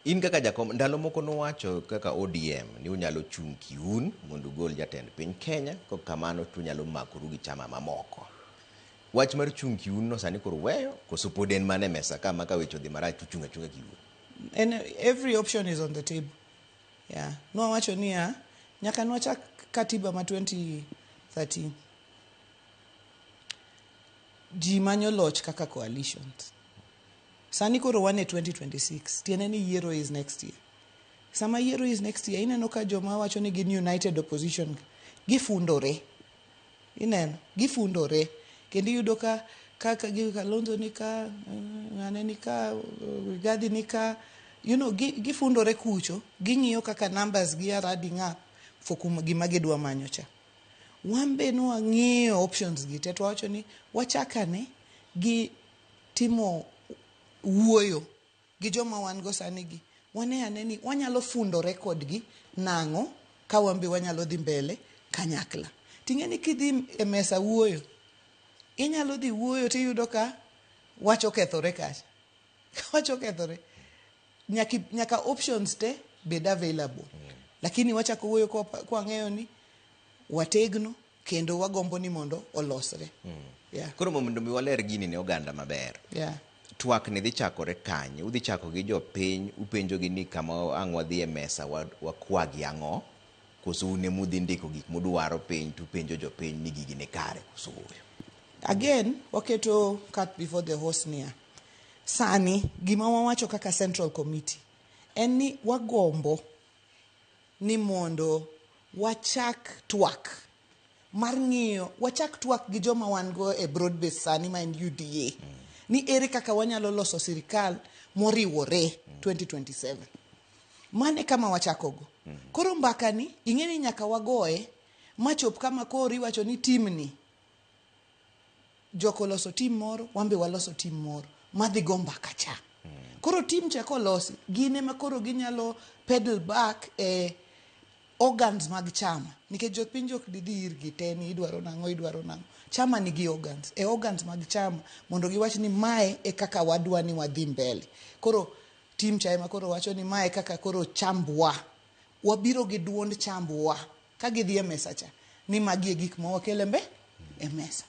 In kaka jakom, ndalo moko nowacho kaka ODM ni unyalo chung' kiun mondo ugol jatend piny Kenya, kok kamano to unyalo makoru gi chama mamoko. Wach mar chung' kiun no sani koro weyo, koso pod en mana e mesa ka ma ka weche odhi marach to uchung' achung'a kiun? And every option is on the table. Yeah. Nwawacho niya, nyaka nwachak katiba ma 2013. Ji manyo loch kaka coalitions. Sani koro wan e 2026, tiende ni yiero is next year. Sama yiero is next year, ineno ka joma wacho ni gin united opposition gifundore. Ineno, gifundore. Kendo iyudo ka kaka gi Kalonzo ni ka, ng'ane ni ka, Rigathi ni ka, gifundore kucho, ging'iyo kaka numbers gi are adding up for kuma gima gidwa manyo cha. Wan be nwang'iyo options gi te to wawacho ni wachakane gi timo wuoyo gi joma wan go sani gi. Wane ane ni wanyalo fundore kodgi nang'o ka wan be wanyalo dhi mbele kanyakla. Ting'e ni kidhi e mesa wuoyo, inyalo dhi wuoyo tiyudo ka wach okethore kacha. Wach okethore. Nyaka options te bed available. Lakini wachako wuoyo kwang'eyo ni wategno kendo wagombo ni mondo olosre. Yeah. Koro mondo mi waler gini ne oganda maber. Twak ni dhi chakore kanye? Udhi chako gi jopiny, upenjogi ni kama ang' wadhi e mesa wakwagi ang'o? Koso un ema udhi ndiko gik mudwaro piny tupenjo jopiny ni gigi ni kare koso ooyo? Again, waketo cart before the horse niya. Sani, gima wawacho kaka Central Committee en ni wagombo ni mondo wachak twak mar ng'iyo, wachak twak gi joma wan go e broad base sani ma en UDA. Ni ere kaka wanyalo loso sirikal moriwore 2027. Mane kama wachakogo. Koro mbaka ni, ing'e ni nyaka wagoye machop kama koro iwacho ni team ni jok oloso team moro, wan be waloso team moro madhi go mbaka cha. Koro team cha kolosi, gin ema koro ginyalo pedal back e organs mag chama. Nikech jopiny ok didhi irgi te ni idwaro nang'o, idwaro nang'o. Chama nigi organs. E organs mag chama mondo giwach ni mae e kaka wadwa ni wadhi mbele. Koro team cha ema koro wacho ni mae kaka koro chambwa. Wabiro gi duond chambwa ka gidhi e mesa cha ni magi e gik ma wakelo e mesa.